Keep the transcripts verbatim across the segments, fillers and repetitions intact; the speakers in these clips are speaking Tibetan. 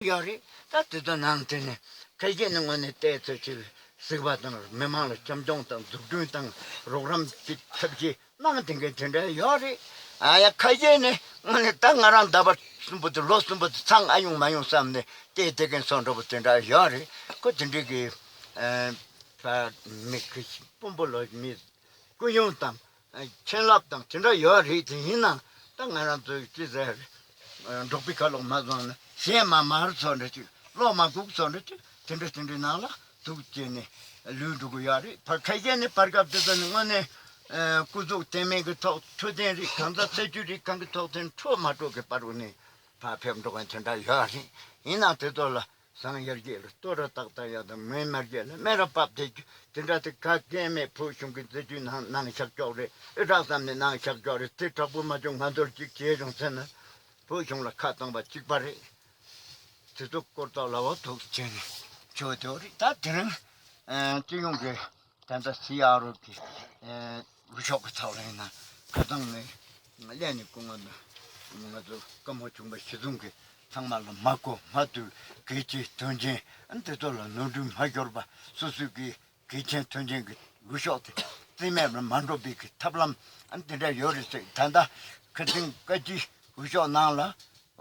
ཡོད་རེད། ད་དེ་ཚོ་ནང་དེ་ནས་ཁ་ཤས་ནི་དངོས་གནས་བལྟས་ཚོད་ཅིག་གཟིགས་པ་དང་མི་མང་ལ་བཅོས་སྐྱོང་དང་འཛུགས་སྐྲུན་དང་རོགས་རམ་ཅིག་ཐབས་ཤེས་གནང་དེ་འགན་དེ་འདྲ་ཡོད་རེད། ཨ་ཡ་ཁ་ཤས་ནི་དངོས་གནས་ད་ང་རང་ཟླ་བ་གསུམ་པོ་དེ་ལོ་གསུམ་པོ་དེ་ཚང་ཨ་ཡོང་མ་ཡོང་བསམ་ནས་བལྟས་བསྡད་མཁན་སོགས་འདྲ་པོ་དེ་འདྲ་ཡོད་རེད། ཁོ་དེ་འདྲའི་གི་ཨ་ཕ་མི་ཁི་དཔོན་པོ་ལོ་མི་སྐུ་ཡོན་དང་། ཨ་མཁྱེན་རླབས་དང་དེ་འདྲ་ཡོད་རེད། དེ་ཡིན་ནའང་ད་ང་རང་ཚོའི་ཅི་ཟེར་རེད། ཨ་འབྲོག་པའི་ཁ་ལོག་མ་བཟུང་ན་གཞས་མ་མར་ཚོ་འདྲ་ཅིག་གློག་མ་གུག་ཚོ་འདྲ་ཅིག་དེ་འདྲ་དེ་འདྲའི་ནང་ལ་འདུག་བྱས་ནས་ལུས་འགྲོ་གི་ཡོད་རེད། བར་ཁ་ཤས་ནི་བར་སྐབས་དེ་ཚོ་ནི་དངོས་གནས་ཨ་སྐུ་གཟུགས་བརྟན་མེད་ཀྱི་ཐོག་འཕྲོད་བསྟེན་རིགས་གང་ཟག་ས་རྒྱུ་རིགས་གང་གི་ཐོག་དེ་འཕྲོད་མ་འགྲོ་གི་བར་དུ་ནས་ཕར་ཕེབས་འགྲོ་མཁན་དེ་འདྲ་ཡོད་རེད། ཡིན་ནའང་དེ་ཚོ་ལ། ཟངས་ཡར་རྒྱས་ལ་ལྟོ་ར་ཏག་ཏག་ཡག་དང་མེ་མར་རྒྱས་ལ་མེ་ར་ཕབ་དེ་དེ་འདྲ་དེ་ག་གེ་མེད། བོད་གཞུང་གི་མཛད་བྱུས་ནང་ནང་བཞག་ཀྱོག་རེད། ཨི་དྲག་བསམ་ནས་ནང་བཞག་ཀྱོག་རེད། དེ་དྲག་པོ་མ་བྱུང་ང་ཚོར་ཅིག་བྱས་བྱུང་ཟེར་ན་བོད་གཞུང་ལ་ཁ་བཏང་བ་གཅིག་པ་རེད། དེ་ཚོ་སྐོར་ཐོག་ལ་འོ་ཐུག་བྱས་ནས་བྱོས་དེ་རེད། ད་དེ་རིང་སྤྱི་ཡོངས་ཀྱི། ད་ལྟ་སི་ཨར་ཨོ་གི་འུ་ཤོག་གི་ཚབ་རེད་ན་ཁ་སང་ནས་སླད་ནས་སྐུ་ངོ་དང་ང་ཚོ་བཀའ་མོལ་བྱུང་བ་གཞི་བཟུང་གི་ཚང་མ་ལ་མ་གོ་མ་ཐོས་གལ་ཆེ་དོན་ཆེན་འདི་ཚོ་ལ་ནོར་འཁྲུལ་མ་ཤོར་བ་སོ་སོའི་གི་གལ་ཆེན་དོན་ཆེན་གི་འུ་ཤོག་དེ་རྩིས་མེད་ལ་མ་འགྲོ་བའི་གི་ཐབས་ལམ་འདི་འདྲ་ཡོད་རེད་ཟེར། ད་ལྟ་ཁ་སང་བཀའ་སྤྱི་འུ་ཤོག་ནང་ལ།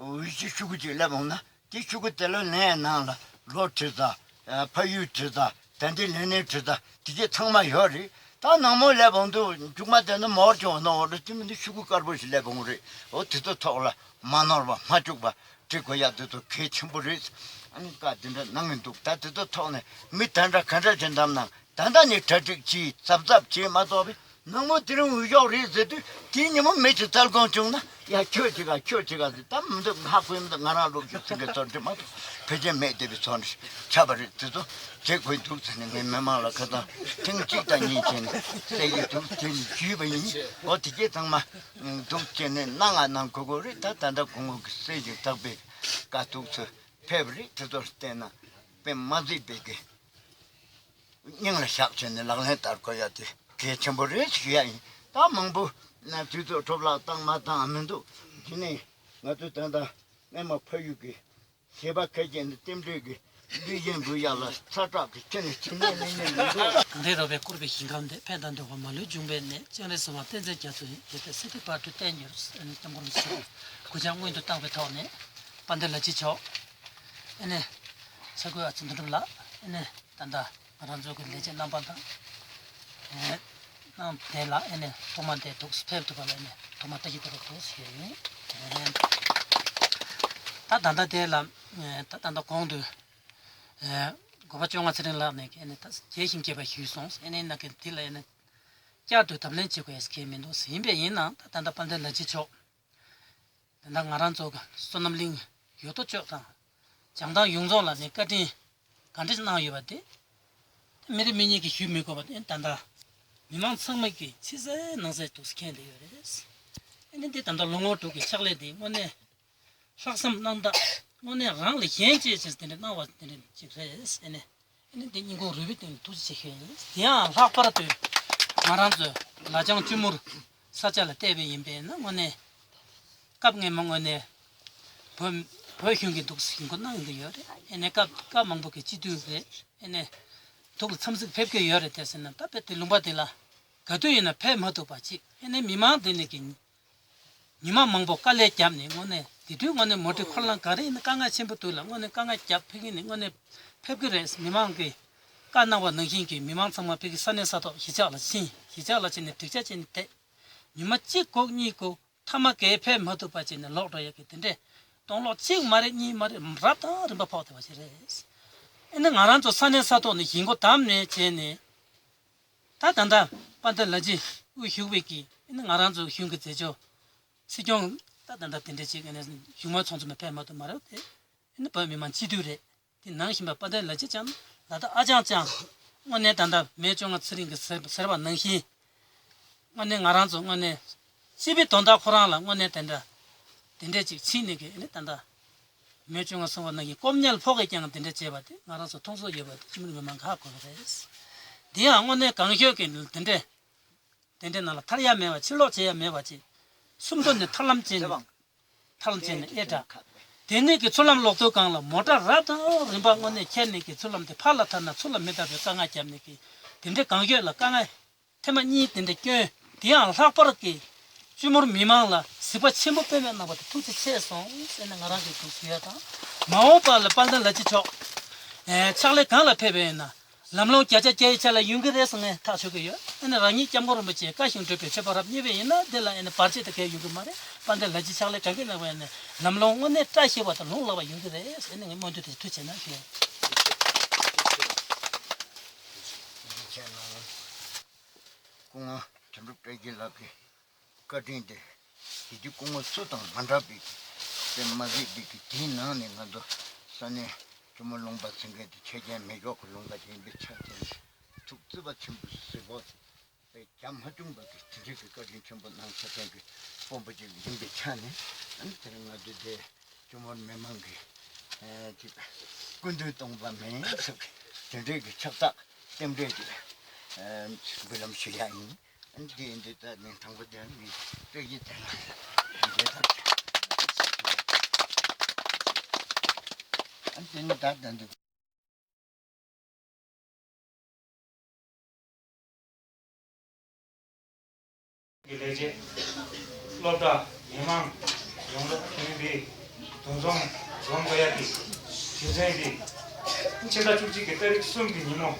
འུ་ཅག་ཤོག་གུ་ཅིག་སླེབས་འོང་ན་དེ་ཤོག་གུ་དེ་ལ་ལན་ནང་ལ་ལོ་བྲིས་ཚར། ཕ་ཡུལ་བྲིས་ཚར། ད་ལྟའི་ལས་གནས་བྲིས་ཚར། དེ་གས་ཚང་མ་ཡོད་རེད། ད་ནང་མོལ་སླེབས་འོང་དུས་མཇུག་མ་དེ་ནི་མོར་ཀྱང་གནང་བ་རེད། དེ་མིན་དུ་ཤོག་གུ་དཀར་པོ་ཞིག་སླེབས་འོང་རེད། འོ་དེ་ཚོ་ཐོག་ལ་མ་ནོར་བ་མ་བཅུག་པ་འབྲི་དགོས་ཡ་དེ་ཚོ་གལ་ཆེན་པོ་རེད། ཨ་ནི་བཀའ་དེ་འདྲ་གནང་གི་འདུག་ད་དེ་ཚོ་ཐོག་ནས་མི་དེ་འདྲ་ག་འདྲ་ཞིག་བདམས་ན། ད་ལྟ་ནས་གྲ་སྒྲིག་བྱས་གཟབ་གཟབ་བྱས་མ་གཏོགས་པའི་ནང་མོ་དེ་རིང་འུ་ཤོག་རེད་ཟེར་དུས་དེའི་ཉིན་མོ་མི་ཅིག་བཙལ་དགོངས་བྱུང་ན་ཡ་ཁྱོད་ཅིག་ག་ཁྱོད་ཅིག་ག་ཟེར། ད་མི་འདུག་ཧ་གོ་མི་འདུག་ང་རང་སློབ་ཞུགས་ཚིག་གི་ཚོར་འདྲི་མ་གཏོགས་ཕལ་ཆེར་མེད་བསྡད་པའི་ཚོར་འདྲི་ཆགས་པ་རེད། དེ་ཚོ་བྱེད་དགོས་འདུག་ཟེར་ནས་ངས་མི་མང་ལ་ཁ་སང་ཐེངས་གཅིག་དང་གཉིས་བྱས་ནས་གསལ་གྱི་འདུག་དེ་ནས་ཞུས་པ་ཡིན། འོ་དེ་གས་ཚང་མ་འདུག་བྱས་ནས་གནང་ང་གནང་དགོས་དགོས་རེད། ད་ད་ལྟ་དགོང་མོ་གི་གསལ་ཞིང་དག་པའི་དཀའ་སྡུག་ཚོ་ཕེབས་རེད། དེ་ཚོར་བལྟས་ན་དཔེ་མ་མཛེས་པའི་གི་སྙིང་ལ་བཞག་བྱས་ནས་ལག་ལེན་བསྟར་དགོས་ཡ་དེ་གལ་ཆེན་པོ་རེད་ཞུ་ཡ་ཡིན། ད་མང་པོ་ན་དུས་ཚོད་འཕྲོ་བརླག་བཏང་མ་བཏང་མི་འདུག་དེ་ནས་ང་ཚོ་ད་ལྟ་སྔས་མ་ཕ་ཡུལ་གྱི་གཞས་པ་ཁ་ཤས་ནི་རྟེན་འབྲེལ་གྱི་ལུས་ཡིན་འབུལ་ཡ་ལ་ཚ་དྲག་གི་ཁྱོན་ནས་བྱེད་ཉན་ཉན་ཉན་མི་འདུག་གངས་རི་རོལ་པའི་སྐོར་བའི་ཞིང་ཁམས་འདི། ཕན་དང་འདོད་པ་མ་ལུས་འབྱུང་བའི་གནས། སྤྱན་རས་གཟིགས་དབང་བསྟན་འཛིན་རྒྱ་མཚོ་ཡི། འདི་ལྟར་སྲིད་པའི་བར་དུ་བརྟན་གྱུར། ཨ་ནི་སྐྱབས་མགོན་རིན་པོ་ཆེ་གུས་ཕྱག་སྔོན་དུ་བཏང་བའི་ཐོག་ནས་དཔལ་ལྡན་ལགས་ཀྱི་མཆོག་ཨ་ནི་ས་ཁུལ་ཨ་ཙི་འདུ་འགྲུབ་ལགས་ཨ་ནི། ད་ལྟ་ང་རང་ཚོ་གི་ལས་བྱེད་རྣམ་པ་དང་། ཨེ་གནང་དེ་ལ་ཨེ་ནས་ཐོག་མ་དེ་འདུག་ཕེབས་ཐུབ་པ་ལ་ཨེ་ནས་ཐོག་མ་བཀྲ་ཤིས་བདེ་ལེགས་འདུག་ཞུ་ཡ་ཡིན། ཨེ་ད་ད་ལྟ་དེ་ལ་ཨེ་ད་ད་ལྟ་གོང་དུ་ཨེ་འགོ་པ་བཅོ་ལྔ་ཚེ་རིང་ལགས་ནས་ཨེ་ནས་ད་རྒྱས་ཤིང་རྒྱས་པ་ཞུས་སོང་། ཨེ་ནས་ན་གི་དེ་ལ་ཨེ་ནས་བསྐྱར་དུ་གདམ་ལེན་བྱེད་དགོས་ཡ་གལ་མི་འདུག་ཡིན་པས་ཡིན་ནའང་ད་ད་ལྟ་དཔལ་ལྡན་ལགས་ཀྱི་མཆོག་དེ་འདྲ་ང་རང་ཚོ་གི་བསོད་ནམས་གླིང་ཡོད་དོ་ཅོག་དང་བྱང་ཐང་ཡོངས་རྫོགས་ལ་ནི་བཀའ་དྲིན་ག་འདྲ་གནང་ཡོད་པ་དེ་མི་རེ་མི་གཉིས་ཀྱིས་ཞུ་མི་དགོས་པ་དེ་ད་ལྟ་མི་མང་ཚང་མ་གིས་ཕྱི་གསལ་ནང་གསལ་འདུག་མཁྱེན་བསྡད་ཡོད་རེད། ཨ་ནི་འདི་ད་ལྟ་ལོ་ངོ་དྲུག་གི་ཕྱག་ལས་འདི་དངོས་གནས་ལྷག་བསམ་རྣམ་དག་དངོས་གནས་རང་ལ་ཞེན་བྱས་བྱས་དེ་འདྲ་གནང་བ་དེ་འདྲ་ཅིག་རེད། ཨ་ནི། ཨ་ནི་འདི་སྙིང་ཁོང་རུས་པའི་གཏིང་ནས་ཐུགས་རྗེ་ཆེ་ཞུ་ཡ་ཡིན། དེ་ཡང་ལྷག་པར་དུ་ང་རང་ཚོའི་ལ་བྱང་གཅུང་མོར་ས་ཆ་ལ་བལྟས་པ་ཡིན་པས་ན་དངོས་གནས་སྐབས་སྔོན་མ་དངོས་གནས་བོད་བོད་གཞུང་གི་འདུག་ཞུ་འགོ་གནང་གི་ཡོད་རེད། ཨ་ནི་སྐབས་སྐབས་མང་པོ་གི་སྤྱི་འཐུས་རེད། ཨ་ནི་འདུག་ལ་འཚམས་གཟིགས་ཕེབས་ཀྱི་ཡོད་རེད། དེ་ཟེར་ན་ད་དཔེ་དེ་ལུང་པ་དེ་ལ་ག་དུས་ཡིན་ན་ཕེབས་མ་ཐུབ་པ་ཅིག་ཨ་ནི་མི་མང་དེ་ནས་ཀྱི་ཉི་མ་མང་པོ་དཀའ་ལས་བརྒྱབ་ནས་དངོས་གནས་དེ་དུས་དངོས་གནས་མོ་ཊའི་འཁོར་ལམ་ག་རེ་ཡིན་ན་དཀའ་ངལ་ཆེན་པོ་འདུག་ལ་དངོས་གནས་དཀའ་ངལ་བརྒྱབ་ཕེབས་ཀྱི་ནས་དངོས་གནས་ཕེབས་ཀྱི་རེད། མི་མང་གིས་བཀའ་གནང་བ་ནང་བཞིན་གྱི་མི་མང་ཚང་མ་ཕེབས་ཀྱི་ས་གནས་ས་ཐོག་གཞིས་ཆགས་ལ་ཕྱིན། གཞིས་ཆགས་ལ་ཕྱིན་ནས་སྒྲིག་ཆས་བྱས་ནས་བསྡད། ཉི་མ་གཅིག་སྒུག་གཉིས་སྒུག་མཐའ་མ་གས་ཕེབས་མ་ཐུབ་པ་བྱས་ནས་ལོག་འགྲོ་ཡག་གི་དེ་འདྲས་སྟོང་ལོག་གཅིག་མ་རེད་གཉིས་མ་རེད་རབ་དང་རིམ་པ་ཕོག་བསྡད་པ་ཞིག་རེད། ཨེ་ནས་ང་རང་ཚོ་ས་གནས་ས་ཐོག་ནས་ཞིང་ཁོ་བདམས་ནས་བྱས་ནས། ད་ད་ལྟ་དཔལ་ལྡན་ལགས་ཀྱིས་དབུ་བཞུགས་པའི་གི་ཨ་ནི་ང་རང་ཚོ་གཞུང་གི་མཛད་ཕྱོགས་སྲིད་སྐྱོང་ད་ད་ལྟ་དེ་འདྲ་ཅིག་ཨ་ནི་བཞུགས་མོལ་ཚོགས་འདུ་མ་ཕེབས་མ་ཐུབ་མ་རེད་དེ། ཨ་ནི་བོད་མི་མང་སྤྱི་འཐུས་རེད། དེ་ནང་བཞིན་པ་དཔལ་ལྡན་ལགས་ཀྱིས་ཀྱང་ད་ལྟ་ཨ་ཅང་ཅང་དངོས་གནས་ད་ལྟ་མེ་བཅོ་ལྔ་ཚེ་རིང་གིས་ཟེར་ཟེར་བ་ནང་བཞིན། དངོས་གནས་ང་རང་ཚོ་དངོས་གནས་སྤྱི་པའི་དོན་དག་ཁོ་རང་ལ་དངོས་གནས་དེ་འདྲ་དེ་འདྲས་ཅིག་ཕྱིན་ནས་གི་ཨ་ནི་ད་ལྟ། མེ་བཅོ་ལྔ་གསུངས་པ་ནང་བཞིན་སྐོམ་ཉལ་ཕོག་གིས་ཀྱང་དེ་འདྲ་བྱས་པ་དེ་ང་རང་ཚོ་མཐོང་ཚོར་ཡོད་པ་དེ་སྤྱི་མི་མི་མང་ག་གོ་བ་རེད། དེ་ཡང་དངོས་གནས་གང་ཤོད་ཀྱི་དེ་འདྲས་དེ་འདྲས་ནང་ལ་ཐར་ཡ་མེད་པ་ཕྱིར་ལོག་བྱེད་ཡ་མེད་པ་ཅིག་སུམ་མདོ་ནས་ཐར་ལམ་བྱས་ནས་ཐར་ལམ་བྱས་ནས་ཨེ་འདྲ་ དེ་ནས་ཀྱི་ཚུར་ལམ་ལོག་སྟོད་སྒང་ལ་མོ་ཊ་རབ་དང་རིམ་པ་དངོས་གནས་ཁྱེར་ནས་ཀྱི་ཚུར་ལམ་དེ་ཕར་ལ་ཐར་ན་ཚུར་ལ་མི་ཐར་བའི་དཀའ་ངལ་བརྒྱབ་ནས་ཀྱི་དེ་འདྲའི་གང་ཡོད་ལ་དཀའ་ངལ་ཐེངས་མ་གཉིས་དེ་འདྲ་བསྐྱོན། དེ་ཡང་ལྷག་པར་གྱི་གཅུང་མོར་མི་མང་ལ་གཟིགས་པ་ཆེན་པོ་དཔེ་མེད་གནང་བ་དེ་ཐུགས་རྗེ་ཆེ་སོང་ཟེར་ནས་ང་རང་གིས་འདུག་ཞུ་ཡ་དང་། མ་འོངས་པ་ལ་དཔལ་ལྡན་ལ་རྗེ་མཆོག་ཨེ་ཕྱག་ལས་གང་ལ་ཕེབས་པ་ཡིན་ན་ལམ་ལྷོང་བརྒྱ་ཆ་བརྒྱ་ཡི་ཆ་ལ་ཡོང་གི་རེད་ཟེར་ངས་ཐག་ཆོད་ཀྱི་ཡོད། ཨ་ནི་རང་ཉིད་སྐྱབས་མགོན་རིན་པོ་ཆེ་བཀའ་བཞིན་སྒྲུབ་པའི་ཆོས་པ་རབ་གཉིས་པ་ཡིན་ན་འདི་ལ་ཨ་ནི་བར་ཆད་དེ་གས་ཡོང་གི་མ་རེད། དཔལ་ལྡན་ལ་རྗེ་ཕྱག་ལས་གང་གི་གནང་བ་ཡིན་ན་ལམ་ལྷོང་དངོས་གནས་བཀྲ་ཤིས་པ་དང་ལྷུན་ལྷུན་པ་ཡོང་གི་རེད་ཟེར་ནས་ངས་སྨོན་འདུན་དེ་ཐུགས་ཆེ་གནང་ཞུ་ཡ། སྐུ་ངོ་དོན་གྲུབ་བཀྲ་ཤིས་ལགས་ཀྱི་བཀའ་དྲིན་དེ་ཞི་བདེ་སྐུ་ངོ་སུ་དང་མ་འདྲ་བའི་གི་དེ་མ་གཟིགས་པའི་གི་དེའི་ནང་ནས་ང་ཚོ་ས་གནས་གཅུང་མོ་ལུང་པ་ཟེར་མཁན་དེ་ཆོས་རྒྱལ་མེ་སྒྱོགས་ཀྱི་ལུང་པ་དེ་ཡིན་པའི་ཆ་དེ་ཐུགས་བརྩེ་བ་ཆེན་པོ་ཞིག་བྱས་པའི་རྒྱ་མ་ཆུང་བ་གི་དེ་འདྲའི་གི་བཀའ་དྲིན་ཆེན་པོ་གནང་ཆ་མཁན་གི་དཔོན་པོ་ཅིག་ཡིན་པའི་ཆ་ནས་ཨ་ནི་དེ་རིང་ང་ཚོ་དེ། གཅུང་མོར་མི་མང་གིས་ཨ་ཅིག་སྐུ་མདུན་སྟོང་པ་མིན་སོགས་ཀྱི་དེ་འདྲའི་གི་ཕྱག་རྟགས་རྟེན་འབྲེལ་གྱི་ཨ་འབུལ་ལམ་ཞུ་ཡ་ཡིན། ཨ་འདི་འདི་ལྟར་ནས་དང་པོ་དེ་ནི་བཀྲ་ཤིས་བདེ་ལེགས་ཞུ་རྒྱུ་དང་། ཨ་དེ་ནི་ད་ལྟ་འདི། གི་ལས་བྱེད། སློབ་གྲྭ། མི་མང་། ཡོངས་བསྡོམས་ཁྱོན་པའི་འདུ་འཛོམས་འཛོམས་དགོས་ཡ་གི་རྒྱུ་མཚན་དེ། ཕྱི་ཟླ་བཅུ་གཅིག་གི་ཏ་རིག་གསུམ་གྱི་ཉིན་མོ་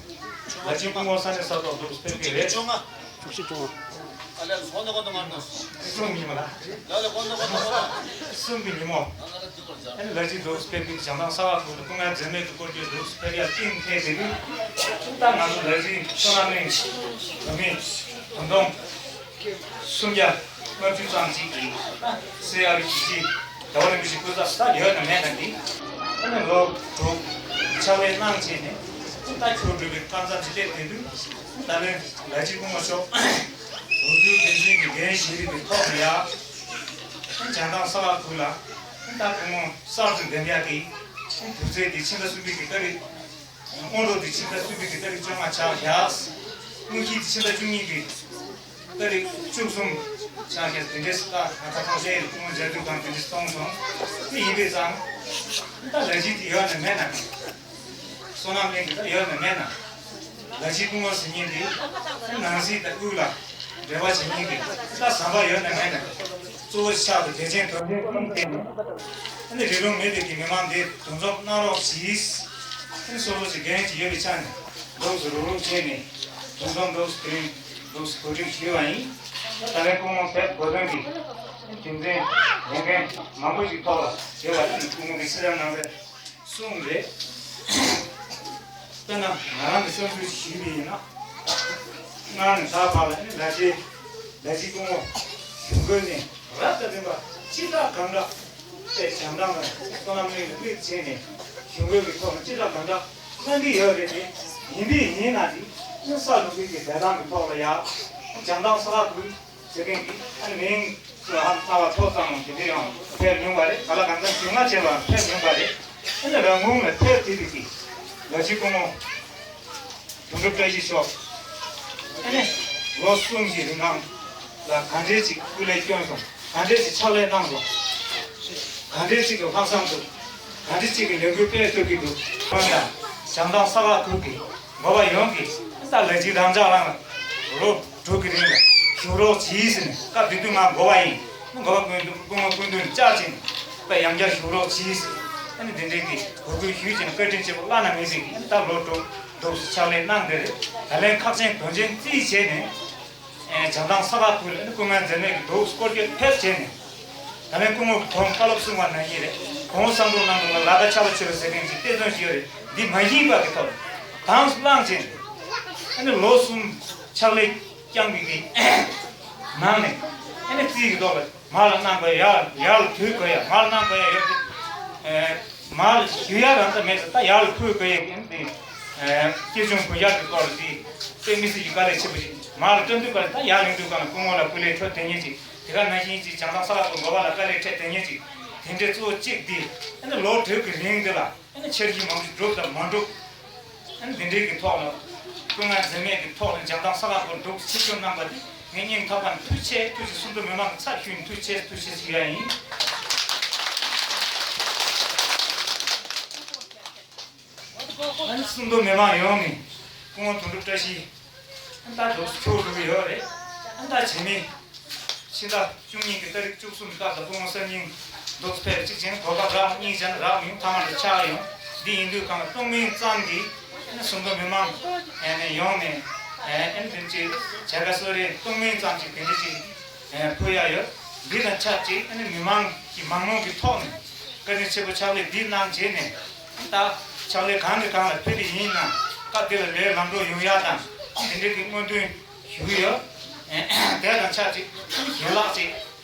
ལ་ཆེན་སྐུ་ངོ་ས་གནས་ས་ཐོག་ཏུ་ཕེབས་ཀྱི་རེད། བཅུ་གཅིག་བཅུ་ལྔ། གསུམ་ཉིན་མོ་ལ། གསུམ་གྱི་ཉིན་མོ། ཨ་ནི་ལ་ཅིག་འདུག་སྤེལ་པའི་བྱང་ཐང་ས་བག་ཁུལ་དུ་སྐུ་ངལ་འཛེམས་མེད་དུ་སྐོར་སྐྱོད་འདུག་སྤེལ་ཡ་ཀིང་ཐེ་དེ་གུ། ད་ང་ཚོ་ལ་ཅིག་བསོད་ནམས་གླིང་བོད་མི་བུ་སྟོང་སུམ་བརྒྱ་ལྔ་བཅུ་ཙམ་ཅིག་གིས་སེ་ཨ་རི་ཞི་བྱེད་རྒྱལ་བ་རིན་པོ་ཆེ་སྐུ་ཚབ་ད་ཡོད་ན་མེད་ན་འདི། ཨ་ནི་ལོ་དྲུག་ཕྱག་ལས་གནང་བྱས་ནས་ད་ཁྱོད་འགྲུལ་པའི་སྐབས་མཚམས་ཅིག་སླེབས་དེ་དུས་ད་ལན་ལ་ཅིག་སྐུ་ངོ་མཆོག་འོས་བསྡུ་འགན་འཛིན་གྱི་འགན་བཞེས་རིགས་ཀྱི་ཐོག་ནས་ཡ། བྱང་ཐང་ས་བག་ཁུལ་ལ་ད་སྐུ་ངོ་གསར་དུ་འདེམས་ཡག་གི་དུས་ཚོད་འདི་ཕྱི་ཟླ་གསུམ་པའི་གི་ཏ་རིག་དབང་ལོ་འདི་ཕྱི་ཟླ་གསུམ་པའི་གི་ཏ་རིག་བཅོ་ལྔ་ཆགས་བཞག་དངུལ་གཞིས་འདི་ཕྱི་ཟླ་བཅུ་གཉིས་ཀྱི་ཏ་རིག་བཅུ་གསུམ་ཆགས་བཞག་དེ་འདྲའི་ས་ང་ད་ཐང་ཤེས་ཡོད་སྐུ་ངོ་མཇལ་དུས་དང་དེ་འདྲའི་གཏོང་སོང་། དེ་ཡིན་པས་ཙང་ད་ལས་གཞི་འདི་ཡོད་ན་མེད་ན། བསོད་ནམས་གླིང་གི་ད་ཡོད་ན་མེད་ན། ལ་ཕྱི་སྐུ་ངོ་ཟེར་མཁན་འདི་ནང་སྲིད་དང་དབུས་ལ་འབྲེལ་བ་བྱེད་མཁན་གྱི་ད་ཟམ་པ་ཡོད་ན་མེད་ན། གཙོ་བོ་ཆགས་པའི་དད་ཅན་དོན་ལྡན་ཀུན་བསྟེན་ནས་ཨ་ནི་རི་ལུང་མེད་པའི་གི་མི་མང་འདི་འདུ་འཛོམས་གནང་རོགས་གྱིས། ཨ་ནི་སོ་སོ་ཞིག་འགན་ཅིག་ཡོད་པའི་ཆ་ནས་འདུག་སེ་རུག་རུག་བྱས་ནས་འདུ་འཛོམས་འདུག་སེ་དེ་རིང་འདུག་སེ་གོ་སྒྲིག་ཞུས་པ་ཡིན། ད་ལན་སྐུ་ངོ་ཕེབས་དགོས་དོན་གྱི་རྒྱུ་མཚན་ལས་འགན་མང་པོ་ཞིག་ཐོག་ལ་ཡོད་པ་ཨ་ནི་སྐུ་ངོ་གི་ཕྱི་ལམ་ནང་ལ། གསུངས་རེད། དཔེར་ན་ང་རང་གི་བསམ་ཚུལ་ཞུས་པ་ཡིན་ན། སྔར་ནས་ད་བར་ལ་ཨ་ནི་ལ་ཕྱི་ལ་ཕྱི་སྐུ་ངོ་གཞུང་སྒོའི་ནས་རབ་དང་རིམ་པ་ཅི་དྲག་གང་དྲག་དཔེ་བྱང་ཐང་ལ་བསོད་ནམས་གླིང་ལ་དམིགས་བྱས་ནས་གཞུང་སྒོའི་གི་ཐོག་ལ་ཅི་དྲག་གང་དྲག་གནང་གི་ཡོད་རེད་དེ། ཡིན་པས་ཡིན་ན་དེ་ཨ་ནི་ས་ལུག་གི་གི་བདེ་ཐང་གི་ཐོག་ལ་ཡ་བྱང་ཐང་ས་ཁ་ཁུལ། ཟེར་མཁན་གྱི་ཨ་ནི་མིང་ལ་ཧམ་ཚ་བ་ཐོ་ཚང་མ་དེ་འདྲ་ཡང་ཕེབས་མྱོང་བ་རེད། ག་ལ་གང་འཚམ་ཞུ་ང་བྱས་པ་ཕེབས་མྱོང་བ་རེད། ཨ་ནི་རང་ངོས་ལ་ཕེབས་དེ་རིགས་ཀྱི་ལ་ཕྱི་སྐུ་ངོ་དོན་གྲུབ་བཀྲ་ཤིས་མཆོག་ཨ་ནི་ལོ་གསུམ་གྱི་རིང་ལ་ག་འདྲས་ཅིག་སྐུ་ལས་བསྐྱོན་སོང་། ག་འདྲས་ཅིག་ཕྱག་ལས་གནང་སོང་། ག་འདྲས་ཅིག་གི་ལྷག་བསམ་འདུག་ག་འདྲས་ཅིག་གི་ལས་འགུལ་སྤེལ་ཐུབ་ཀྱི་འདུག་ཁོང་ཡང་བྱང་ཐང་ས་ཁ་ཁུལ་གྱི་འགོ་པ་ཡོངས་ཀྱིས་ད་ལ་ཕྱི་རང་ཅག་རང་ལ་ལོ་དྲུག་གི་རིང་ལ་བཞུགས་རོགས་གྱིས་ཟེར་ནས། སྐབས་དེ་དུས་ང་འགོ་པ་ཡིན། འགོ་པ་སྐུ་མདུན་སྐུ་ངོ་སྐུ་མདུན་བཅར་ཕྱིན་པ་ཡང་བསྐྱར་བཞུགས་རོགས་གྱིས་ཟེར། ཨ་ནི་འདི་འདྲའི་གི་འབོད་སྐུལ་ཞུས་ཀྱང་བཀའ་དྲིན་ཆེ་པོ་བླ་ན་མེད་ཟིག་གིས་ཨ་ནི་ད་ལོ་དྲུག་འདུག་ཕྱག་ལས་གནང་བསྡད་རེད། ད་ལན་ཁག་ཅན་དོན་ཆེན་རྩིས་བྱས་ནས་བྱང་ཐང་ས་ཁ་ཁུལ་ཨ་ནི་སྐུ་ངལ་འཛེམས་མེད་ཀྱི་འདུག་སྐོར་སྐྱོད་ཕེབས་བྱས་ནས། ད་ལན་སྐུ་ངོ་གོང་བཀའ་སློབ་གསུང་བ་ནང་བཞིན་རེད། གོང་བསམ་བློ་གནང་དགོས་ལ་ལ་ཁ་ཆ་ལ་ཆོད་པ་ཟེར་མཁན་གྱི་གཏེར་སྟོན་ཞིག་ཡོད་རེད། འདི་མ་ཡིན་པ་གི་ཐོག་དང་བླངས་བྱས་ནས་ཨ་ནི་ལོ་གསུམ་ཕྱག་ལས་བསྐྱངས་པའི་གི་ནང་ནས་ཨ་ནི་རྩིས་ཀྱི་ཐོག་ལ་མར་ལ་གནང་དགོས་ཡ་ཡར་ལ་བུད་དགོས་ཡ་མར་ལ་གནང་དགོས་ཡ་ཡོད་དེ། མར་ལ་ཞུ་ཡ་རང་ད་མེད་ས་ད་ཡར་ལ་ཕུད་དགོས་ཡ་གི་དེ། སྐྱིད་ཆུང་བུ་ཡར་གྱི་སྐོར་ལ་དེ་དཔེ་མི་སྲིད་ཀྱི་དཀའ་ལས་ཆེ་པོ་ཞིག་མར་ལ་སྤྲོད་དུས་ག་ལ་ད་ཡར་ལེན་དུས་ག་ལ་སྐུ་ངོ་ལ་སྐུ་ལས་འཕྲོད་དེ་ཉིན་ཅིག་དེ་ག་ནང་བཞིན་ཅིག་བྱང་ཐང་ས་ཁ་ཐོག་འགོ་པ་ལ་དཀའ་ལས་འཕྲད་དེ་ཉིན་ཅིག་དེ་འདྲའི་གཙོ་བོ་གཅིག་འདི་ཨ་ནི་ལོ་དྲུག་གི་རིང་འདི་ལ་ཨ་ནི་འཆར་གཞི་མང་པོ་ཞིག་འགྲུབ་དང་མ་འགྲུབ། ཨ་ནི་འདི་འདྲའི་གི་ཐོག་ལ་སྐུ་ངལ་འཛེམས་མེད་ཀྱི་ཐོག་ལ་བྱང་ཐང་ས་ཁ་ཐོག་འགྲོ་ཆེད་སྐྱོད་གནང་པ་འདི་ངས་སྙིང་ཐག་པ་ནས་ཐུགས་རྗེ་ཆེ་ཐུགས་རྗེ་ཆེ་སུམ་མདོ་མི་མང་གི་ཚབ་ཞུས་ནས་ཐུགས་རྗེ་ཆེ་ཐུགས་རྗེ་ཆེ་ཞུ་ཡ་ཡིན། ཨ་ནི་སུམ་མདོ་མི་མང་ཡོངས་ནས་སྐུ་ངོ་དོན་གྲུབ་བཀྲ་ཤིས་ཨ་ནི་ད་འདུག་སེ་ཕེབས་འགྲོ་གི་ཡོད་རེད། ཨ་ནི་ད་རྗེས་མའི་ཕྱི་ཟླ་བཅུ་གཉིས་ཀྱི་ཏ་རིག་བཅུ་གསུམ་སྐབས་དང་སྐུ་ངོ་གསར་རྙིང་འདུག་སེ་ཕེབས་གཅིག་བྱས་ན་གོ་སྐབས་རག་གཉིས་བྱས་ན་རག་མིན་ཐ་མ་ལ་ཆགས་ཡོང་། འདི་ཡིན་དུས་གང་ལ་སྟོང་མིན་ཙམ་གྱིས་ཨ་ནི་སུམ་མདོ་མི་མང་ཨ་ནི་ཡོངས་ནས་ཨ་ནི་འདི་ཅིག་བྱ་དགའ་གསོལ་རས་སྟོང་མིན་ཙམ་ཅིག་དེ་འདྲ་ཅིག་ཕུལ་ཡ་ཡོད། འདི་དང་ཆབས་ཅིག་ཨ་ནི་མི་མང་གི་མང་མོས་ཀྱི་ཐོག་ནས་བཀའ་དྲིན་ཆེ་པོ་ཕྱག་ལས་འདི་གནང་རྗེས་ནས་ད་ཕྱག་ལས་གང་གི་གང་ལ་ཕུལ་བ་ཡིན་ན་སྐབས་དེ་ལ་ལས་ལམ་འགྲོ་ཡོང་ཡ་དང་དེ་འདྲའི་གི་སྨོན་འདུན་ཞུ་གི་ཡོད། དེ་དང་ཆབས་ཅིག་ཨ་ནི་ཞལ་ལག་ཅིག་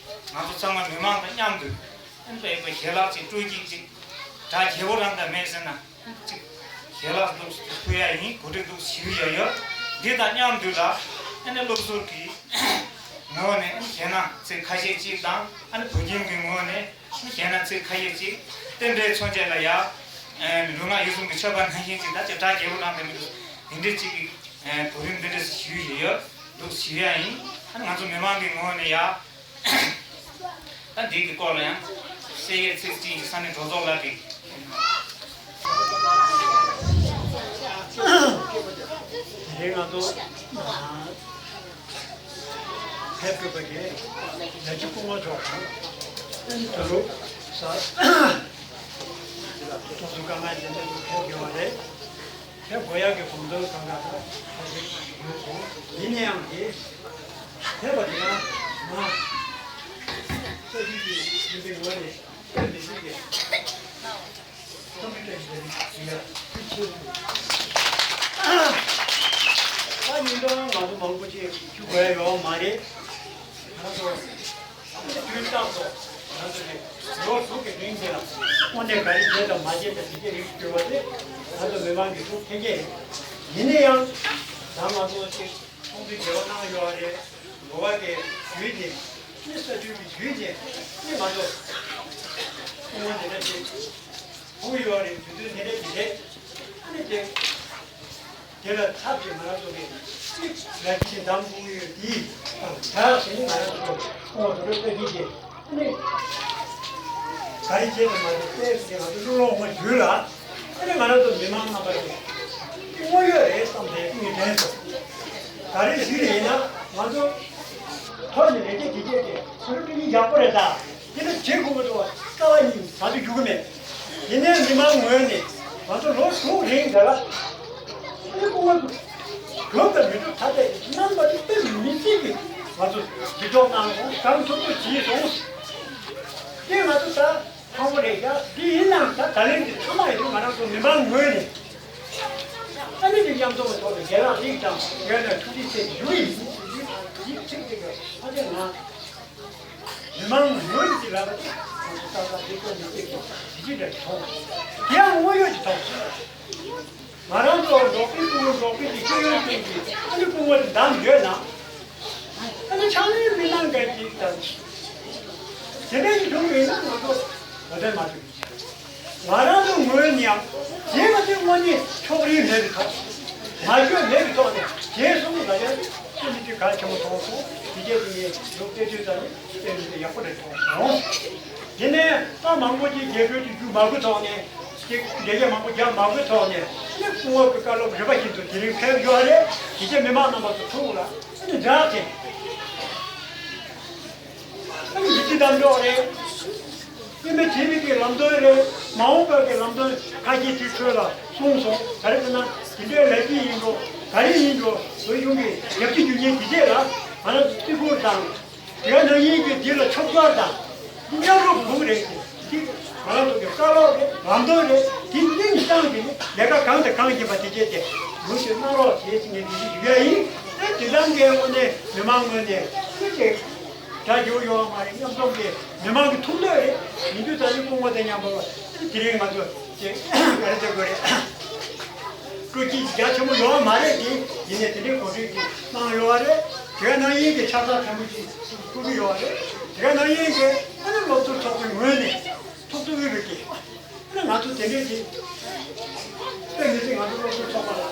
ང་ཚོ་ཚང་མ་མི་མང་དང་མཉམ་དུ་ཨ་ནི་ཞལ་ལག་ཅིག་སྤྲོད་ཀྱི་ཅིག་གྲ་རྒྱས་པོ་རང་དང་མེད་ཟེར་ན། ཅིག་ཞལ་ལག་འདུག་ཕུལ་ཡ་ཡིན། གོ་སྒྲིག་འདུག་ཞུ་ཡ་ཡོད། འདི་དང་མཉམ་དུ་ལ་ཨ་ནི་སློབ་ཟུར་གྱི་ངོས་ནས་ཨ་ནི་གཞས་སྣ་ཚིག་ཁ་ཤས་ཅིག་དང་ཨ་ནི་བོད་ཁྱིམ་གྱི་ངོས་ནས་ཨ་ནི་གཞས་སྣ་ཚིག་ཁ་ཤས་ཅིག་རྟེན་འབྲེལ་མཚོན་བྱེད་ལ་ཡ་ཨ་ནི་ལུས་ངག་ཡིད་གསུམ་གྱི་མཆོད་པ་ནང་བཞིན་ཅིག་ད་ཅིག་གྲ་རྒྱས་པོ་གནང་དེ་མི་འདུག་དེ་འདྲའི་ཅིག་གི་གོ་རིམ་འདི་འདྲ་ཞུ་ཡ་ཡོད། འདུག་ཞུ་ཡ་ཡིན། ཨ་ནི་ང་ཚོ་མི་མང་གི་ངོས་ནས་ཡ། ད་འདི་གི་སྐོར་ལ་ཡང་གསལ་བཤད་ཚིག་གཅིག་ས་གནས་གྲོས་ཚོགས་ལ་འགྲིག་དེ་རིང་ང་ཚོ་ཕེབས་དགོས་པ་གི་ཡ་གཅིག་སྐུ་ངོ་མཆོག་དང་ད་རུང་ས་ཐོག་སུ་དཀའ་ངལ་ཅན་དུ་ཕེབས་དགོས་པ་རེད། དེ་དགོས་ཡག་གི་དགོངས་དོན་གང་ག་ད་ཁ་ཤས་ཡོད་སོང་། ཡིན་ན་ཡང་དེ་ཐེབས་པ་དེ་ཡང་ང་ས་ཡུལ་གྱི་ཡིན་པའི་ངོས་ནས་དཔེ་མི་སྲིད་ཀྱི་བསམ་འགྲུབ་བཀྲ་ཤིས་བདེ་ལེགས་ཞུ་ཡ་ཐུགས་ཆེ་ཞུ། ད་ཉིན་དང་ང་ཚོ་མང་པོ་ཅིག་ཞུ་དགོས་ཡ་ཡོད་མ་རེད། ང་ཚོ་དུས་རྟག་ཏུ་ང་ཚོ་གི་ལོ་དྲུག་གི་རིང་དེ་ལ་དངོས་གནས་ག་རེ་བྱས་དང་མ་བྱས་དང་དེ་གའི་རིགས་བསྐྱོད་པ་དེ་ང་ཚོ་མི་མང་གི་ཐུགས་ཕན་གྱི་རེད། ཡིན་ན་ཡང་ད་ང་ཚོ་ཅིག་ཚོགས་འདུའི་འབྲེལ་བ་གནང་ཡོད་རེད། འགོ་བ་གི་བརྒྱུད་དེ་ནི་ས་འཐུས་ཀྱི་བརྒྱུད་དེ་ནི་ང་ཚོ་སྐུ་ངོ་དེ་འདྲ་ཞིག་ཕུལ་ཡོད་རེད། དུས་ཚོད་དེ་འདྲ་ཞིག་རེད། ཨ་ནི་དེ། དེ་ལ་ཚབ་ཀྱིས་ང་རང་ཚོ་གི་ཅིག་ལ་ཅིག་འདམ་དགོས་ཡོད་དེ་དང་དེ་ཟིན་ང་རང་ཚོ་ཁོང་ཚོ་རེ་ཕ་གི་གི་ཨ་ནི་ག་རེ་བྱས་ནས་མ་རེད་དཔེ་ཟིན་ང་ཚོ་ཀླུ་ལོང་ངོ་རྒྱུད་ལ་ཨ་ནི་ང་རང་ཚོ་མི་མང་རྣམ་པ་ལ་དངོས་ཡོད་རེད་བསམ་པའི་ངེས་དྲན་སོང་། ག་རེ་ཞིག་རེད་ཡིན་ན་ང་ཚོ་ཐོག་ནས་ལས་ཀ་དེ་བྱས་ཏེ་ཚུར་སྤྲོད་ཡག་པོ་རེད་ད། དེ་ལ་བྱེད་དགོས་མ་གཏོགས་རྩ་བ་ཉིད་བྱ་རྒྱུ་རྒྱུ་གི་མེད། ཡིན་ནའི་མི་མང་ངོས་ནས་ང་ཚོ་ལོ་དྲུག་རིང་འདི་ལ་ཨ་ནི་སྐུ་ངོ་གྲུབ་དང་མི་གྲུབ་ད་ལྟའི་རྣམ་པ་དེ་དཔེ་མི་སྲིད་ཀྱི་ང་ཚོ་ལྗིད་ཐོག་གནང་སོང་། གང་ཐུབ་ཐུབ་བྱས་སོང་། དེ་ང་ཚོ་ད་ཕངས་པོ་རེད་ཤག་འདི་ཡིན་ནའང་ད་ད་ལན་འདི་ཚང་མ་ཡིན་དུས་ང་རང་ཚོ་མི་མང་ངོས་ནས་ཨ་ནི་འདི་མཉམ་འཛོམས་ཀྱི་ཐོག་ནས་རྒན་ལགས་རིགས་དང་ངོས་ནས་ཐུགས་རྗེ་ཆེ་ཞུ་གི་ཡིན་ཞུ་རྒྱུ་ཡིན། ཚིག་གཅིག་གི་ཕ་ཆེན་ང་། མི་མང་ངོས་ཀྱི་ལམ་ང་ཚོ་ཏག་ཏག་འདི་ཀོ་ནི་ཅིག་གི་ཇི་ལྟར་མཐོང་། དེ་ཡང་དངོས་ཡོད་ཀྱི་མཐོང་། ང་རང་ཚོ་འབྲོག་པའི་སྐུ་ངོ་འབྲོག་པའི་གི་སྐྱོན་ཡོན་ཀུན་གྱི་ཨ་ནི་སྐུ་ངོ་དེ་བདམས་ཡོད་ན། ཨ་ནི་ཕྱག་ལས་མི་གནང་མཁན་ཅིག་དང་། དེ་འདྲ་ཡི་སྒྲུང་ཡིན་ན་ང་ཚོ་གོ་དོན་མ་ཐུབ། ང་རང་ཚོ་ངོས་ནས་ཡང་རྗེས་མ་དེ་དངོས་གནས་ཕྱོགས་རིས་མེད་པའི་ཐོག་ནས་མ་བསྐྱོད་མེད་པའི་ཐོག་ནས་རྗེས་སུ་ང་ཡང་ཁྱེད་མི་དེ་གལ་ཆེན་པོ་མཐོང་སོང་། དེ་རྗེས་དེ་ངས་ལོ་བརྒྱད་ཅུ་ཙམ་ནས་དེ་མི་དེ་ཡག་པོ་རེད་མཐོང་སོང་། དེ་ནས་ད་མང་པོ་ཅིག་རྒྱལ་སྲོལ་གྱི་རྒྱུ་མ་དགོས་ཐོག་ནས་ཅིག་འབྲེལ་ཡོད་མང་པོ་རྒྱག་མ་དགོས་ཐོག་ནས་ནི་སྐུ་ངོ་གི་བཀའ་སློབ་རིམ་པ་བཞིན་དུ་དེ་རིང་ཕེབས་ཡོད་རེད། དེ་རྗེས་མི་མང་རྣམ་པ་ཚོ་ཐུགས་ལ་ནི་འདྲ་སྟེ། ཨ་ནི་ཡིད་ཆེས་དམ་འཇོག་རེད། སྐྱེ་མེད་བྱེད་མེད་ཀྱི་ལམ་སྟོན་རེད། མ་འོངས་པའི་གི་ལམ་སྟོན་ཁ་ཤས་ཅིག་ཁྲོད་ལ་གསུངས་སོང་། ག་རེ་ཟེར་ན་དེ་འདྲའི་ལས་ཀྱི་ཡིན་འགྲོ་ག་རེ་ཡིན་འགྲོ་བོད་གཞུང་གི་རྒྱབ་སྐྱོར་རྒྱུ་རྐྱེན་དེ་རྗེས་ལ་ང་རང་ཚོ་བརྩི་བཀུར་དང་། དེ་ག་ནང་བཞིན་གྱི་དེ་ལ་ཕྱོགས་སྒྱུར་དང་མཉམ་རུབ་དགོས་ཀྱི་རེད། དེ་ང་རང་ཚོ་གི་བཀའ་སློབ་རེད། ལམ་སྟོན་རེད། དེ་སྙིང་བཅངས་ཀྱི་ལས་ཀ་གང་དང་གང་བྱེད་པ་དེ་བྱས་ཏེ་ལོ་ཞིག་གནང་རོགས་ཞེས་ངས་འདི་ཞུ་ཡ་ཡིན། དེ་དེ་ཙམ་གྱི་དངོས་གནས་མི་མང་ངོས་ནས་ཨ་ནི་དེ་གྲ་རྒྱས་ཡོད་མ་རེད། མཉམ་འཛོམས་ཀྱི་མི་མང་གི་ཐུགས་འདོད་རེད། ཡིན་དུས་ད་ནི་སྐུ་ངོ་དང་མཉམ་པོ་དེ་རིང་ང་ཚོ་དེ་ག་རེ་བྱེད་དགོས་རེད། སྤྲོ་སྐྱིད་རྒྱ་ཆེན་པོ་ཡོད་མ་རེད་དེ། ཡིན་ནའི་དེ་འདྲའི་གོ་སྒྲིག་ཅིག་གནང་ཡོད་རེད། དེ་ག་ནང་བཞིན་གྱི་ཕྱག་རྟགས་ཕྲན་བུ་ཅིག་ཕུལ་གྱི་ཡོད་རེད། དེ་ག་ནང་བཞིན་གྱི་ཨ་ནི་སློབ་ཟུར་ཚོགས་པའི་ངོས་ནས་ཐུགས་ཚོར་ཡོད་པའི་གི་ཨ་ནི་ང་ཚོ་དེ་འདྲའི་གི་དཔེ་མི་སྲིད་ང་ཚོ་སློབ་ཟུར་ཚོགས་པ་ལ་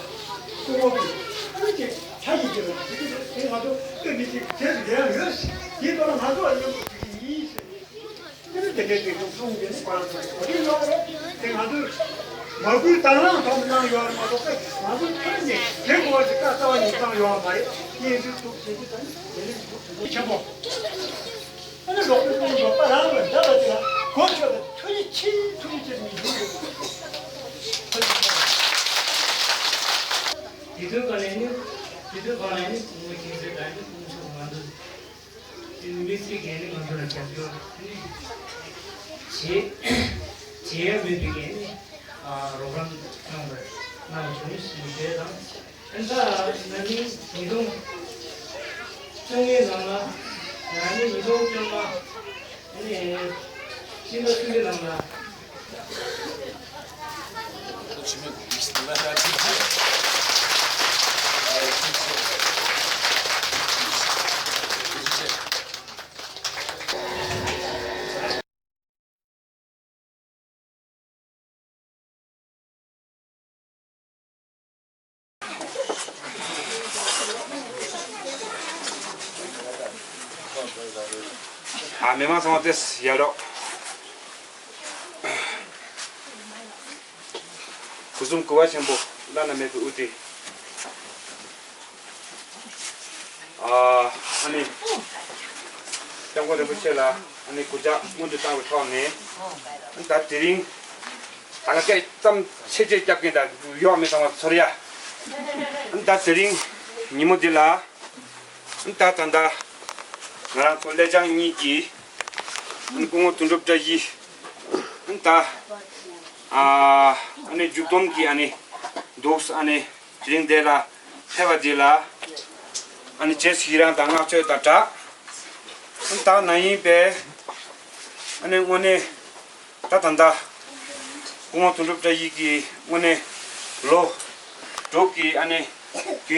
སྐུ་ངོ་གི་ཨ་ནི་གི་ཆ་ཡི་གི་ལ་དེ་གི་དེ་ང་ཚོ་དཔེ་མི་སྲིད་དེ་རེད་ཡོད། དེའི་ཐོག་ལ་ང་ཚོ་ཨ་ནི་ཡོད་པ་དེ་གི་ཡིན་ཟེར། དེ་ནི་དེ་འདྲའི་དེ་ཚོ་གསུང་གི་ནི་ཁོ་རང་ཚོ་གི་གོ་སྒྲིག་ཡོད་རེད། དེ་ང་ཚོས་ མ་བསྐུལ་དང་བླངས་ཐོག་གནང་ཡོད་མ་གཏོགས་པས། མ་བསྐུལ་ཐོན་ནས་དེ་གོ་བ་ཞིག་ཀ་རྩ་བ་ནས་བཏང་ཡོད་མ་རེད། བསྙེན་སྒྲུབ་ཐུགས་རྗེ་ཆེ། ད་ནི་དེ་རིང་ཐུགས་རྗེ་ཆེན་པོ། ཨ་ནི་ལོག་པའི་ཀུན་སློང་པ་རང་ལ་འདྲ་བ་དེ་ལ་གོ་ཆོད་པའི་ཐུགས་རྗེ་ཆེ། ཐུགས་རྗེ་ཆེ་ནི་ཡོད་རེད། དེ་དུས་ག་ནས་ནི། དེ་དུས་ག་ནས་ནི་ངོ་ཤེས་ཚེ་ད་ནི་ཀུན་སློང་ང་ཚོ། དེ་ནི་མི་ཚེ་གས་ནི་ང་ཚོ་ལ་རྒྱབ་སྐྱོར་ནི་བྱེད་བྱེད་ཡ་མེད་པའི་གས་ནི་རོགས་རམ་གནང་བར་གནང་བྱུང་ཞེས་བཤད་དང་། ཨ་ནི་ད་ན་ནིང་ཉིས་སྟོང་བཅོ་ལྔའི་ནང་ལ། ན་ནིང་ཉིས་སྟོང་བཅོ་ལྔ། ཨ་ནི་ཕྱི་ཟླ་གསུམ་པའི་ནང་ལ། ཨ། མི་མང་ཚང་མ་བདེ་ཡག་རོགས། སྐུ་གསུམ་གུས་པ་ཆེན་པོ། བླ་ན་མེད་པའི་དབུ་ཁྲིད། ཨ་ནི་སྐྱབས་མགོན་རིན་པོ་ཆེ་ལ་ཨ་ནི་གུས་ཕྱག་སྔོན་དུ་བཏང་བའི་ཐོག་ནས། ཨ་ནི་ད་དེ་རིང་ད་ང་སྐད་ཙམ་ཆེ་ཆེ་རྒྱབ་མཁན་དང་ཡོག་མི་ཚང་མ་ཚོར་ཡ། ཨ་ནི་ད་དེ་རིང་ཉིན་མོ་འདི་ལ། ཨ་ནི་ད་ད་ལྟ་ང་རང་ཚོ་ཀླད་བྱང་གཉིས་ཀྱིས་ཨ་ནི་སྐུ་ངོ་དོན་གྲུབ་བཀྲ་ཤིས། ཨ་ནི་ད་ཨ་ནི་མཇུག་སྡོམ་གྱི་ཨ་ནི་འདུག་ཨ་ནི། དེ་རིང་འདི་ལ་ཕེབས་པ་འདི་ལ་ཨ་ནི་རྗེས་སུ་ཡི་རང་དང་བསྔགས་བརྗོད་དང་སྦྲགས། ཨ་ནི་ད་ན་ཡིན་པས། ཨ་ནི་དངོས་གནས་ད་ད་ལྟ་སྐུ་ངོ་དོན་གྲུབ་བཀྲ་ཤིས་ཀྱིས་དངོས་གནས་ལོ་དྲུག་གི་ཨ་ནི་རྒྱུན།